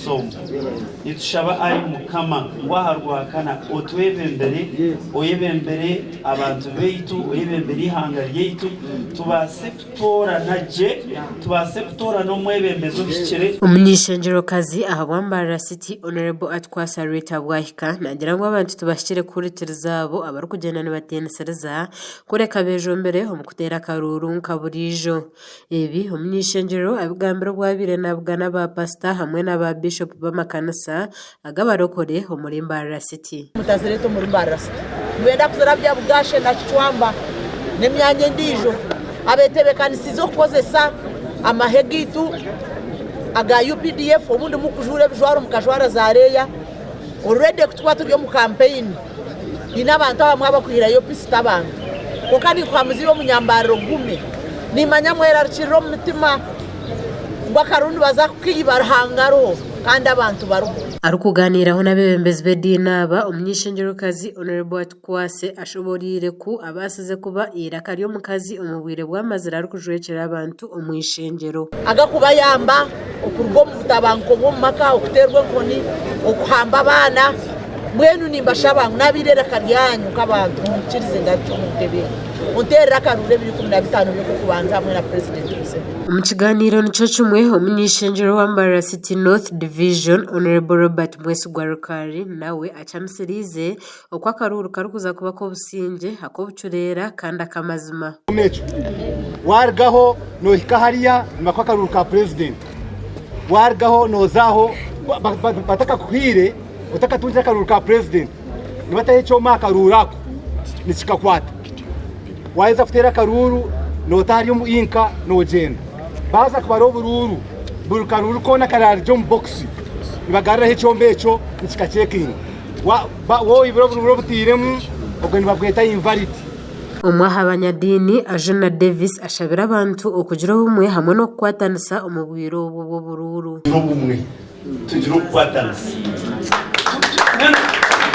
Nsi omu. Nitushaba ai Mukama ngu aha Rwakana otwebembere, oyebembere abantu baitu, oyebembere eihanga ryaitu, tubaase kutoorana gye, tubaase kutoorana omwebembezi ohikire. Omuny'eishengyerokazi ahabwa Mbarara City, Honourable Atukwasa Rita Bwahika naagira ngu abantu tibahikire kuhurikiriza abo abarikugyenda nibatenisiriza kureka bejumbire omu kuteera akaruuru nka buriijo. Ebi omuny'eishengyero abigambire obu abaire nabugana ba pasita hamwe na ba bishopu b'amakanisa ag'abarokore omuri Mbarara City. Mutazireeta omuri Mbarara City. Nibenda kuzirabya Bugashe na Kicwamba n'emyanya endiijo. Abetebeekanisiize okukozesa amahe gaitu aga UPDF obundi mukujuura ebijwaro mukajwara za reeya. Already ku turikuba turi omu kampeyini haine abantu abamwe abakwihirayo pisito abantu. Kwonka ninkuhamiza iwe omunyambarara ogume. Nimanya mwerarikirira omu mitima ngu akaruru nibaza kukaiba Ruhanga ariho kandi abantu bariho. Arikugaaniiraho n'abeebembezi b'ediini aba, omuny'eishengyerokazi Honourable Atukwase ashoboreire ku abaasize kuba eiraka ry'omukazi omu bwire bw'amazire arikujwekyera abantu omu ishengyero. Agakubayamba okuruga omu butabanguko bw'omu maka, okuteerwa enkoni, okuhamba abaana. Mbwenu nimbashaba ngu naabaire eiraka ryanyu nk'abantu munyikirize ngarukye omu ntebe egi. Munteerere akaruuru ebiro 15 by'Okw'okubanza hamwe na Purezidenti Museveni. Omu kigaaniiro nikyo kimwe, Omuny'eishengyero wa Mbarara City North Division, Hon. Robert Mwesigwa Rukari nawe akyamisiriize oku akaruuru karikuza kuba ak'obusingye, ak'obucureera kandi ak'amazima. Warugaho nohika hariya nibakuha akaruuru ka purezidenti, warugaho noza aho batakakuhaire otakatungire akaruuru ka purezidenti nibataho ekyoma aha karuuru ako nikikakwata, waheza kuteera akaruuru nota hariya omu inka nogyenda, baaza kubara oburuuru buri karuuru koona kararugye omu bokisi nibagaruraho ekyoma ekyo nikikakyekinga. Waaba oibire oburuuru obutairemu obwo nibabweta invalid. Omwe aha banyadiini, Ajuna Davis ashabire abantu okugira obumwe hamwe n'okukwatanisa omu bwire obu obw'oburuuru. Tugire obumwe, tugire okukwatanisa. Mbwenu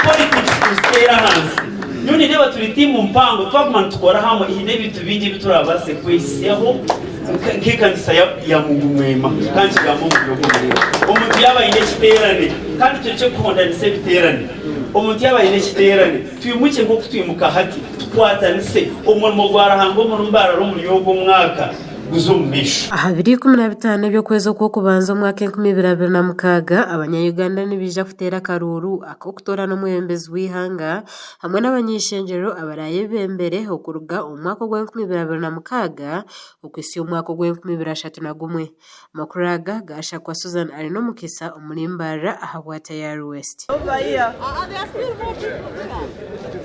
politics tuziteere ahansi. Nyowe nindeeba turi tiimu mpango, twaguma nitukora hamwe haine ebintu bingi ebi turaabaase kwehitsyaho nk'ekanisa ya Mungu Mwema. Ka nkigambe omu buryo bw'omuringo. Omuntu yaaba aine ekiteerane, kandi turekye kuhondanisa ebiteerane. Omuntu yaaba aine ekiteerane, twimukye nk'oku twimuka hati, tukwatanise omurimo gwa Ruhanga omuri Mbarara omuri ogu omwaka guze omu maisho. Aha biro 15 eby'okwezi okw'okubanza omwaka 2026, abanya-Uganda nibaija kuteera akaruuru ak'okutoorana omwebembezi w'eihanga hamwe n'abany'eishengyero abaraayebembere okuruga omu mwaka ogwa 2026 okuhitsya omwaka ogwa 2031. Amakuru aga gaashakwa Susan Arinomukisa omuri Mbarara ahabwa Tayari West.